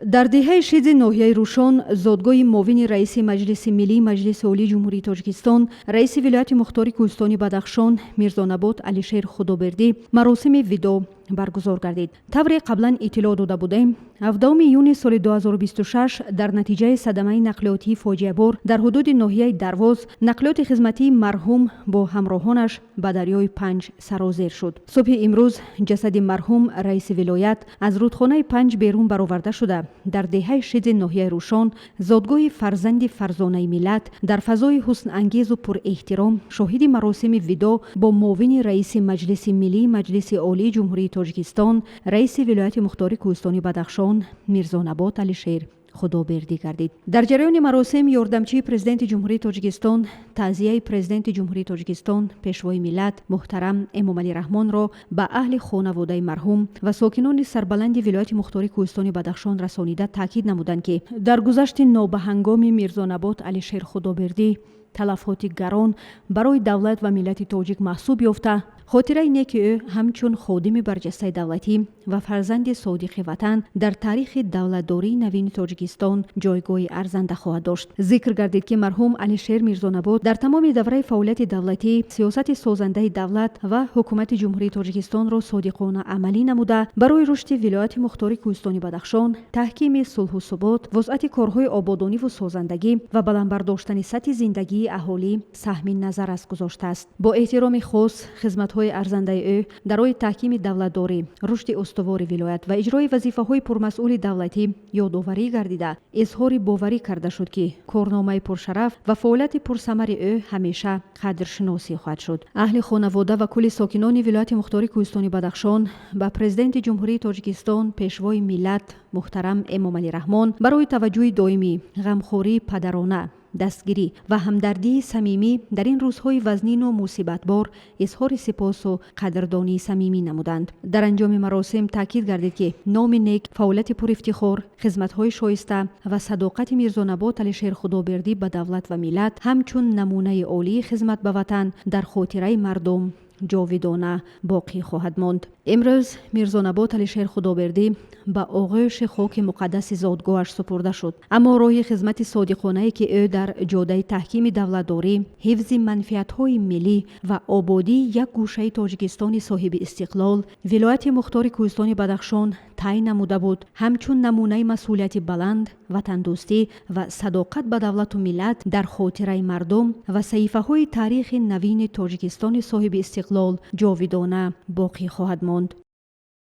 Дар деҳаи Шизи ноҳияи Рӯшон, зодгоҳи муовини раиси Маҷлиси Миллии Маҷлиси Олии Ҷумҳурии Тоҷикистон, раиси вилояти мухтори Кӯҳистони Бадахшон Мирзонабот Алишер Худобердӣ маросими видоъ баргузор гардид. Тавре қаблан иттилоъ дода будем, 17 июни соли 2026 дар натиҷаи садамаи нақлиётии фоҷиабор дар ҳудуди ноҳияи Дарвоз нақлиёти хизматии марҳум бо ҳамроҳонаш ба дарёи Панҷ сарозер шуд. Субҳи имрӯз ҷасади марҳум раиси вилоят аз рудхонаи Панҷ берун бароварда шуда, дар деҳаи Шизи ноҳияи Рӯшон, зодгоҳи фарзанди фарзонаи миллат, дар фазои ҳуснангезу пурэҳтиром шоҳиди маросими видоъ бо муовини раиси Маҷлиси Миллии Маҷлиси Олии Ҷумҳурии Тоҷикистон, раиси вилояти мухтори Кӯҳистони Бадахшон Мирзонабот Алишер Худобердӣ гардид. Дар ҷараёни маросим ёрдамчии Президенти Ҷумҳурии Тоҷикистон таъзияи Президенти Ҷумҳурии Тоҷикистон, Пешвои миллат муҳтарам Эмомалӣ Раҳмонро ба аҳли хонаводаи марҳум ва сокинони сарбаланди вилояти мухтори Кӯҳистони Бадахшон расонида, таъкид намуданд, ки даргузашти нобаҳангоми Мирзонабот Алишер Худобердӣ талафоти гарон барои давлат ва миллати тоҷик маҳсуб ёфта, хотираи неки ӯ ҳамчун ходими барҷастаи давлатӣ ва фарзанди содиқи ватан дар таърихи давлатдории навини Тоҷикистон ҷойгоҳи арзанда хоҳад дошт. Зикр гардид, ки марҳум Алишер Мирзонабот дар тамоми давраи фаъолияти давлатӣ сиёсати созандаи давлат ва ҳукумати Ҷумҳурии Тоҷикистонро содиқона амалӣ намуда, барои рушди вилояти мухтори Кӯҳистони Бадахшон, таҳкими сулҳу субот, вусъати корҳои ободониву созандагӣ ва баланд бардоштани сатҳи зиндагии аҳолӣ саҳми назаррас гузоштааст. Бо эҳтироми хос хизматҳои арзандаи ӯ дар роҳи таҳкими давлатдорӣ, рушди устувори вилоят ва иҷрои вазифаҳои пурмасъули давлатӣ ёдоварӣ гардида, изҳори боварӣ карда шуд, ки корномаи пуршараф ва фаъолияти пурсамари ӯ ҳамеша қадршиносӣ хоҳад шуд. Аҳли хонавода ва кулли сокинони вилояти мухтори Кӯҳистони Бадахшон ба Президенти Ҷумҳурии Тоҷикистон, Пешвои миллат муҳтарам Эмомалӣ Раҳмон барои таваҷҷӯҳи доимӣ, ғамхории падарона, дастгирӣ ва ҳамдардии самимӣ дар ин рӯзҳои вазнину мусибатбор изҳори сипосу қадрдонии самимӣ намуданд. Дар анҷоми маросим таъкид гардид, ки номи нек, фаъолияти пурэфтихор, хизматҳои шоиста ва садоқати Мирзонабот Алишер Худобердӣ ба давлат ва миллат ҳамчун намунаи олии хизмат ба ватан дар хотираи мардум ҷовидона боқӣ хоҳад монд. Имрӯз Мирзонабот Алишер Худобердӣ ба оғӯши хоки муқаддаси зодгоҳаш супурда шуд, аммо роҳи хизмати содиқонае, ки ӯ дар ҷодаи таҳкими давлатдорӣ, ҳифзи манфиатҳои миллӣ ва ободии як гӯшаи Тоҷикистони соҳиби истиқлол, вилояти мухтори Кӯҳистони Бадахшон тай намуда буд, ҳамчун намунаи масъулияти баланд, ватандӯстӣ ва садоқат ба давлату миллат дар хотираи мардум ва саҳифаҳои таърихи навини Тоҷикистони соҳиби истиқлол ҷовидона боқӣ хоҳад монд.